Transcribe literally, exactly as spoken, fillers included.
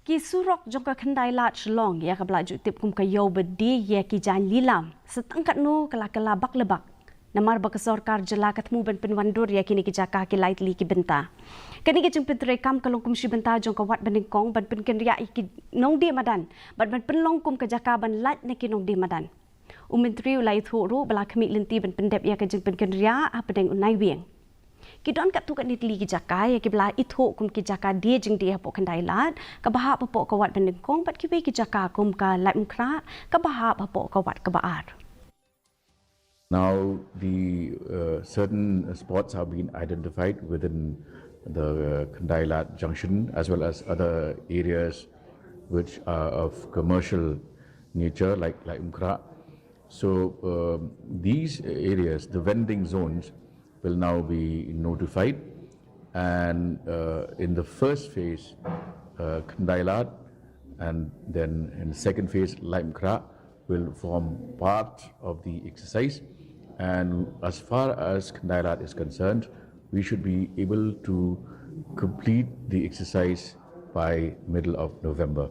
Ki surok jong ka Khyndai Lad Shillong ïa kaba la ju tip kum ka ïew ba die ïa ki jaiñ lilam, sa tang katno ka la kylla bak le bak. Namar ba ka sorkar jylla ka thmu ban pynwandur ïa kine ki jaka ki lai tylli ki bynta. Kane ka jingpyntreikam ka long kum shi bynta jong ka Wat Banyngkong ban pynkynriah ïa ki nongdie madan bad ban pynlong kum ka jaka ban lait na ki nongdie madan. U Myntri u la ïathuh ruh ba la khmih lynti ban pyndep ïa ka jingpynkynriah hapdeng u Naiwieng. Ki don katto katne tylli ki jaka ïa kiba la ithuh kum ki jaka die jingdie hapoh Khyndai Lad, kaba hap hapoh ka Wat Banyngkong bad kiwei ki jaka kum ka Laitumkhrah, kaba hap hapoh ka Wat kaba Ar. Now, the uh, certain spots have been identified within the uh, Khyndai Lad junction, as well as other areas which are of commercial nature, like Laitumkhrah. So, um, these areas, the vending zones, will now be notified, and uh, in the first phase, uh, Khyndai Lad, and then in the second phase, Laitumkhrah, will form part of the exercise. And as far as Khyndai Lad is concerned, we should be able to complete the exercise by middle of November.